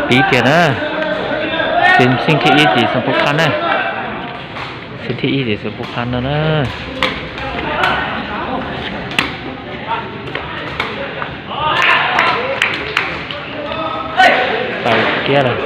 Tiv tiag na. Xeev thib ib tim Xeev Pub Khab na. Xeev thib ib tim Xeev Pub Khab no na. Tawm kiag lawm.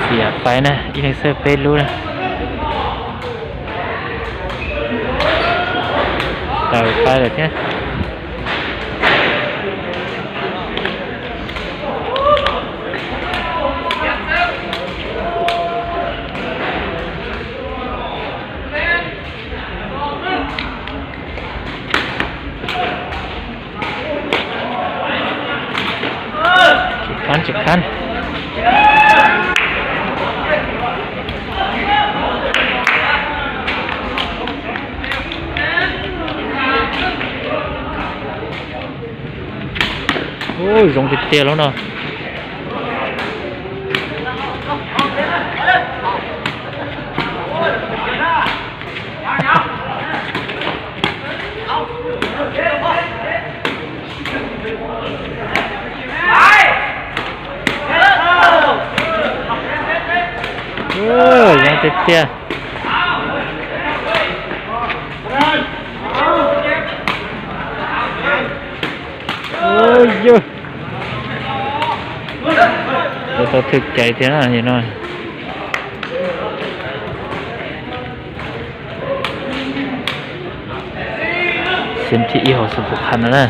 Xiam fais na, ib leeg xwb peb lub na. Tawm fais lawm thiab. Tsis khab, tsis khab. Ub, zoo tiag tiag lub no. Zoo tiag tiag. Ub, yog tau thwm caiv thiab na no. Xeev thib ib hauv Xeev Pub Khab no na.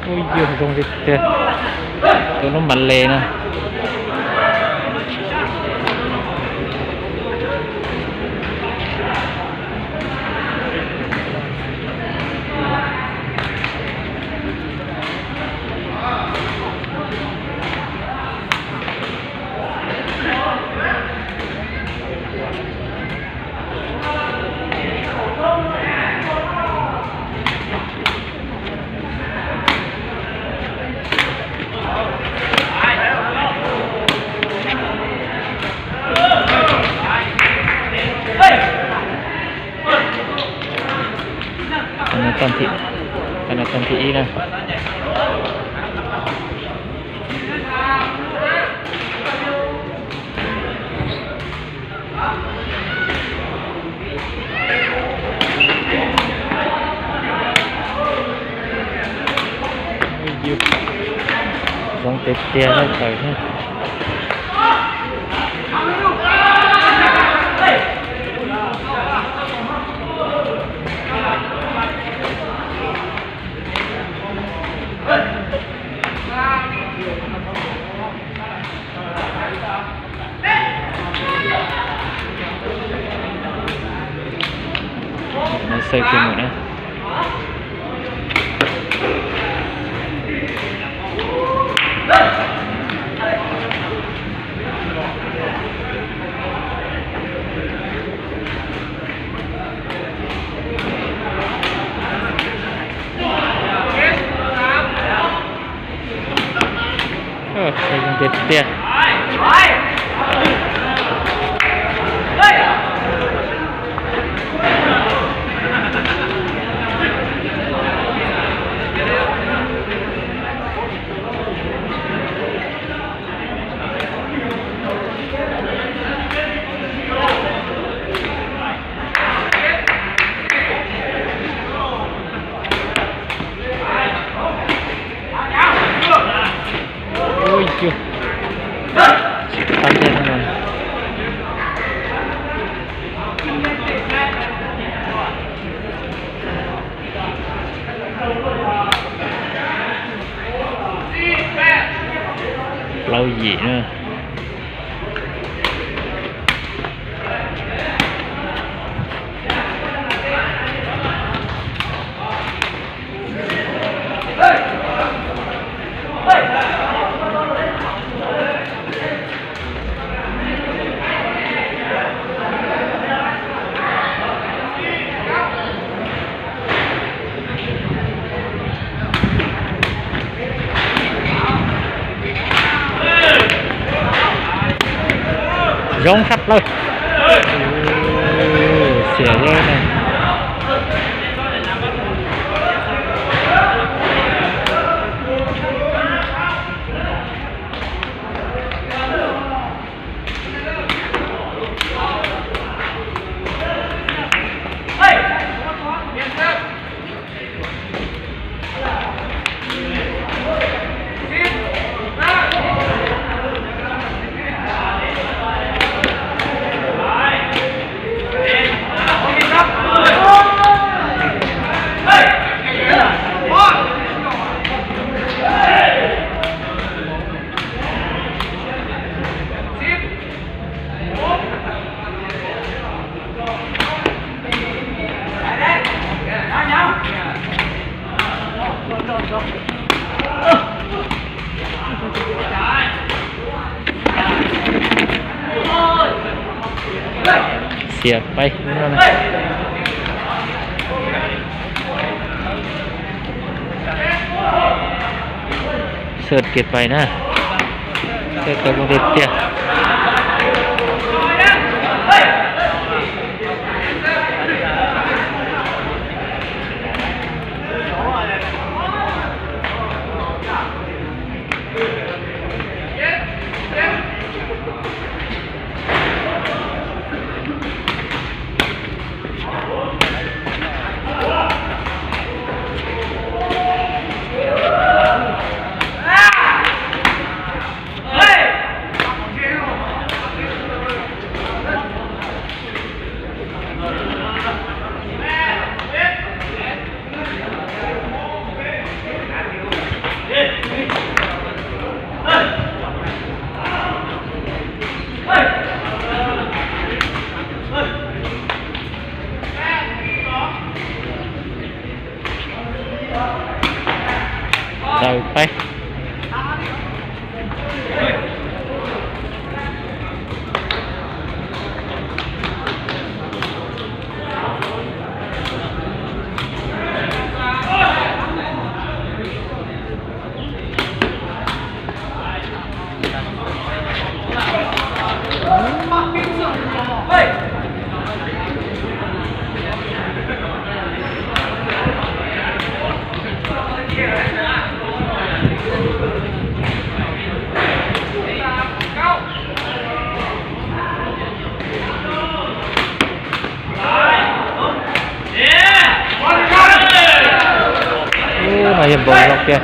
Ub, yog zoo tiag tiag. Tus lub Mas Les no. Tam no tag thib ib na. Zoo tiag tiag lawm thiab. Xav kiag mus na. Tiag tiag. Ub, yog Tau yim na. Zoo sab plaws. Xiam lawm ne. Xiam pais lub no na. Xwb kiag pais na. Xwb tau lub tiag tiag. Tawm peb. Ub, no yog npaum zoo kiag.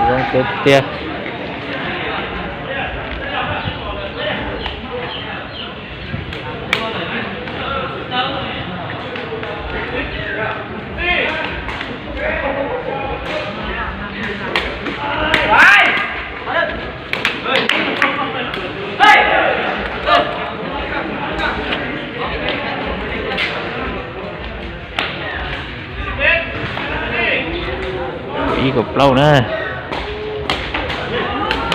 Zoo tiag tiag. Ib kaum plaub na.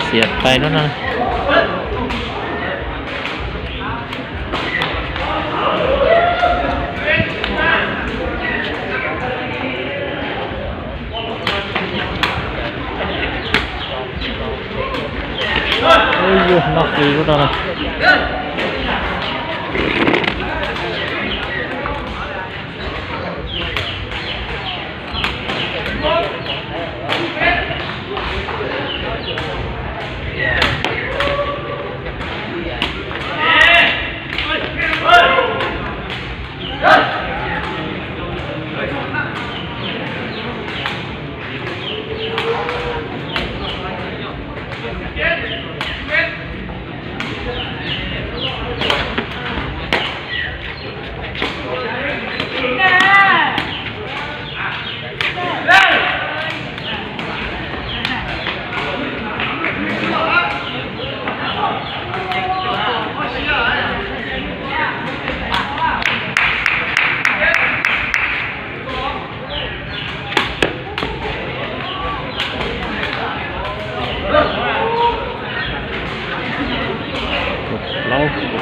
Xiam pais no na. Ub, yuav noj kiag lub no na.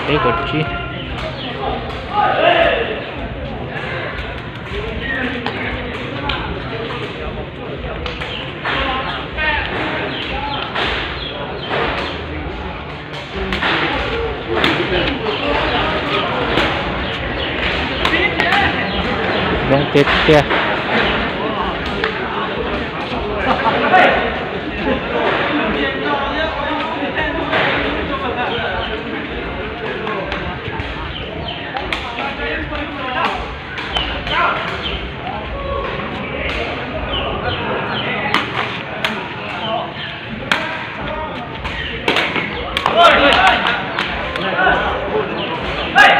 peb kaum tsib. Zoo tiag tiag.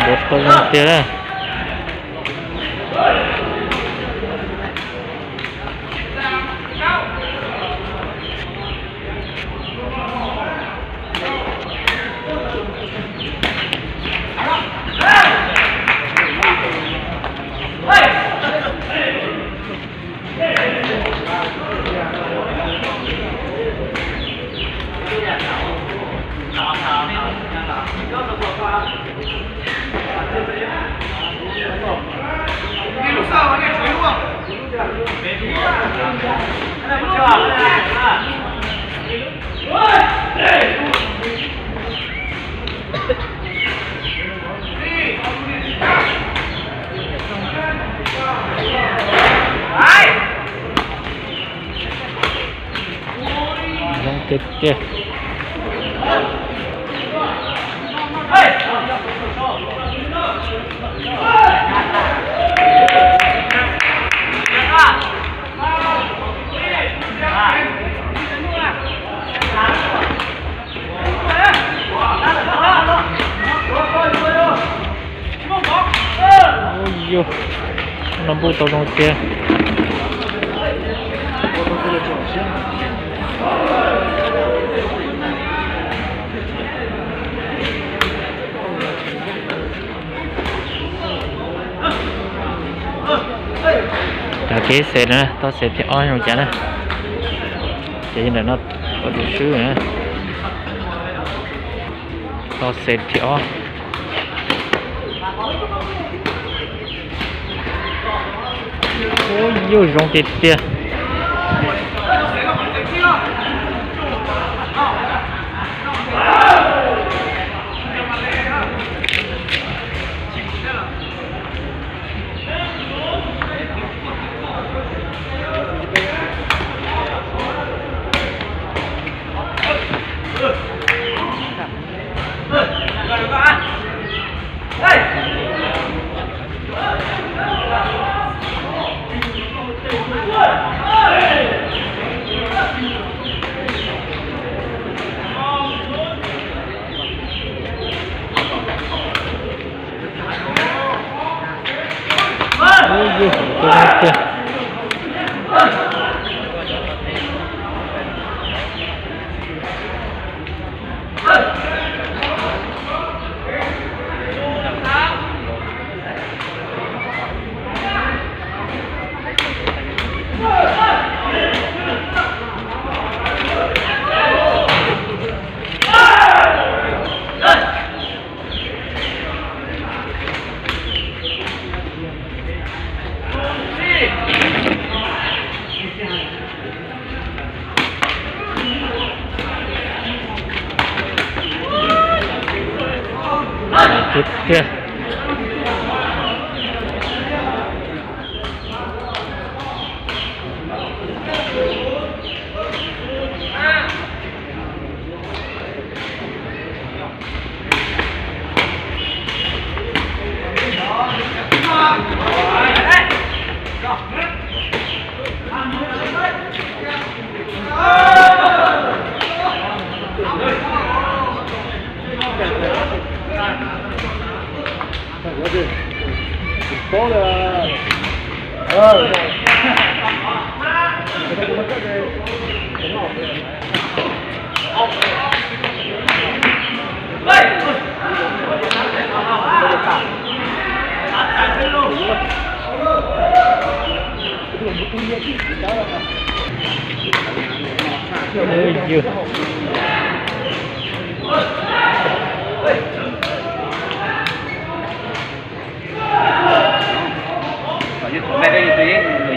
Npau taus zoo tiag na. Zoo tiag tiag. Ub yus, no npau taus zoo tiag. Cov kev xev na, tau xev thib ob zoo cas na. Ces ntawm no ua tus swb na. Tau xev thib ob. Ub, yuj zoo tiag tiag. Ub, yuj, tiag tiag. Tiag tiag. Ub, yuj.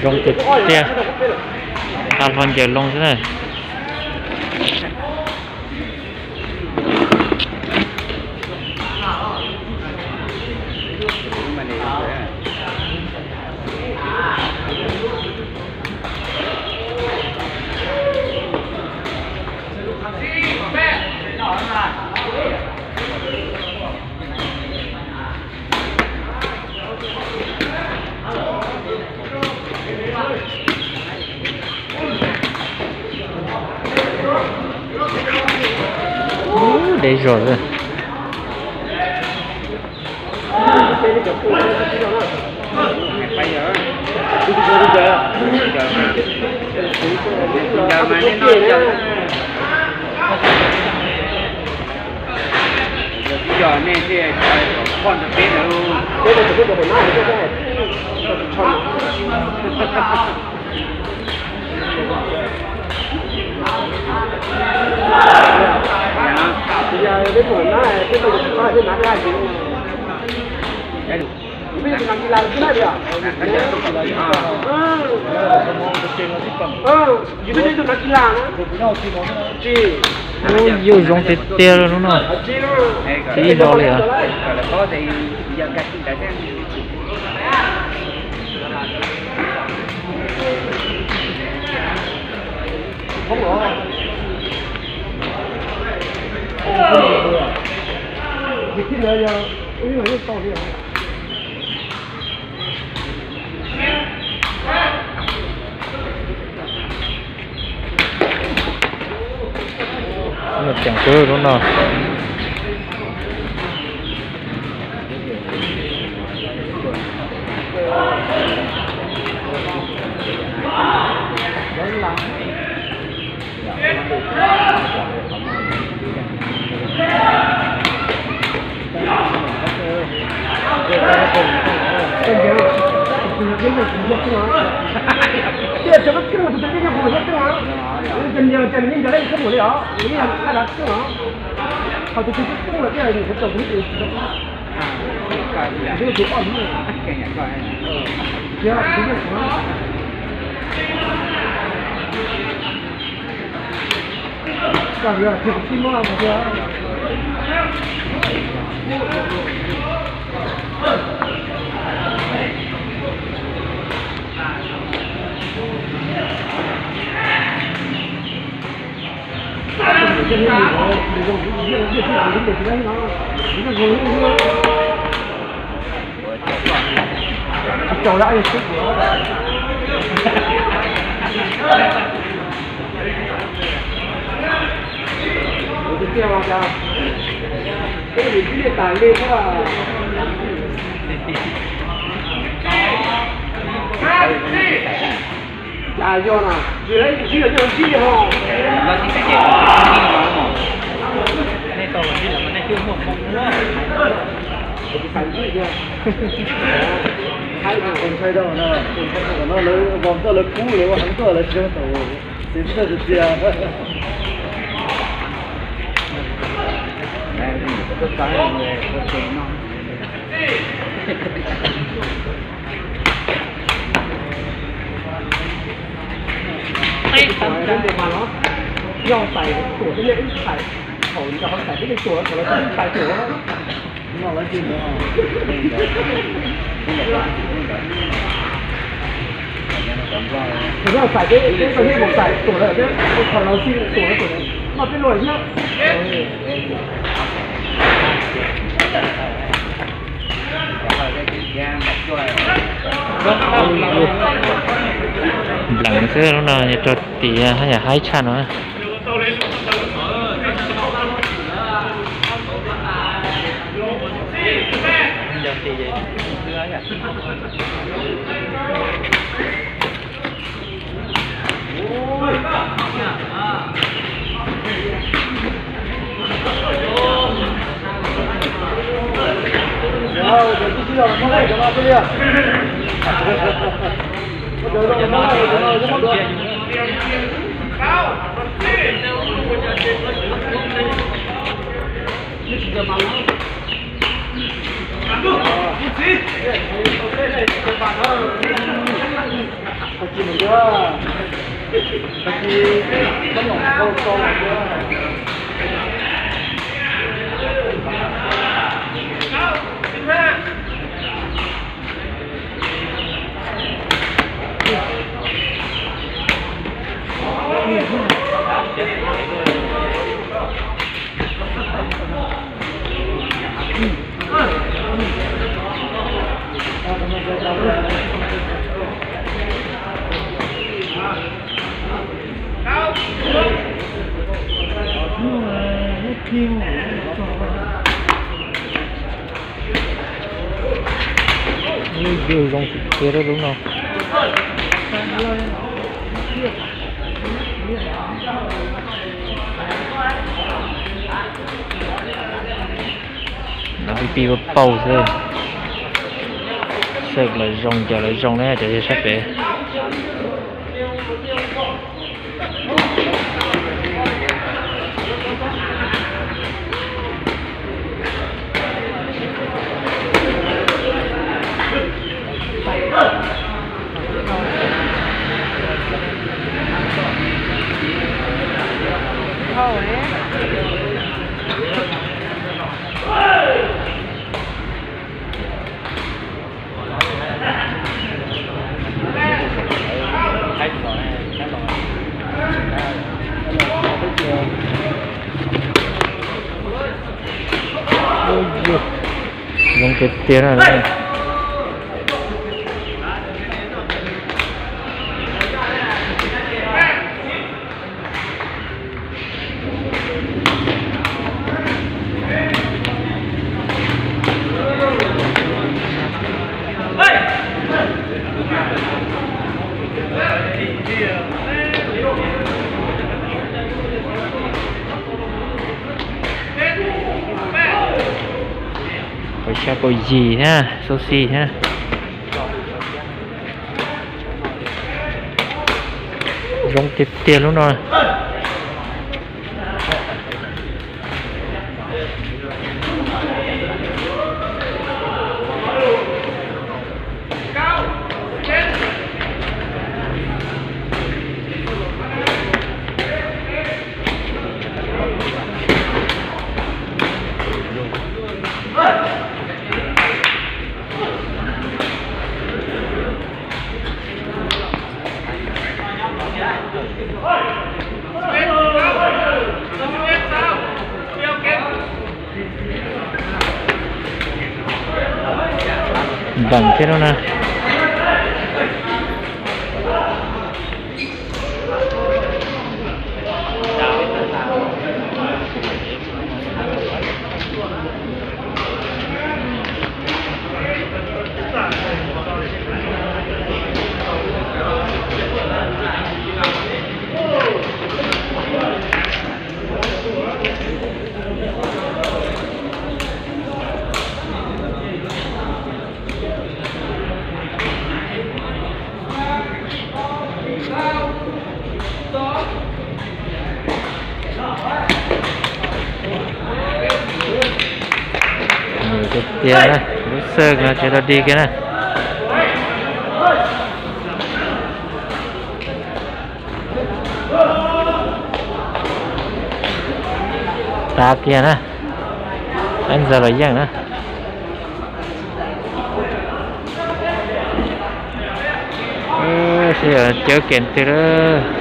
Zoo tiag tiag. Nqa hlo ncaws loo xwb na. Deb zog xwb. Yog nej thiaj poj ntawm peb ntawd. Ub, yuj zoo tiag tiag lub no. Tsis ib lo li os. Ceev kawg lub no. Cas yog na, tsis yog yog ntsib ho. Ntshai rau no, ntshai rau no lawv vau tuaj lawv kub lawv ua heev tuaj lawv tsis tau tau, txiv tsis tau tiag tiag. Yog xais tuam tej nej ib xais, thaum yog xais tej nej tuam, thaum lawv xais tuam. Thaum yog xais tej, tej tau nej mus xais tuam lawm thiab, thaum lawv xais tuam lawm, noj tej luaj thiab. Nplees xwb lub no, rau tias yam haib tshaj no. Lub yug zoo tiag tiag lub no. No pib pib pauj pauj xwb. Xawm lawv zoo, cov lawv zoo na, cov yog sab pem. Zoo tiag tiag na. Kaum xya kaum yim thiab, xau xis thiab. Zoo tiag tiag lub no. Npeem thiab no na. Tias na, lub xeej no tsis tau dig kiag na. Tav kiag na, peb ntxawg los yeej na. Seb cawb kem twg lawm.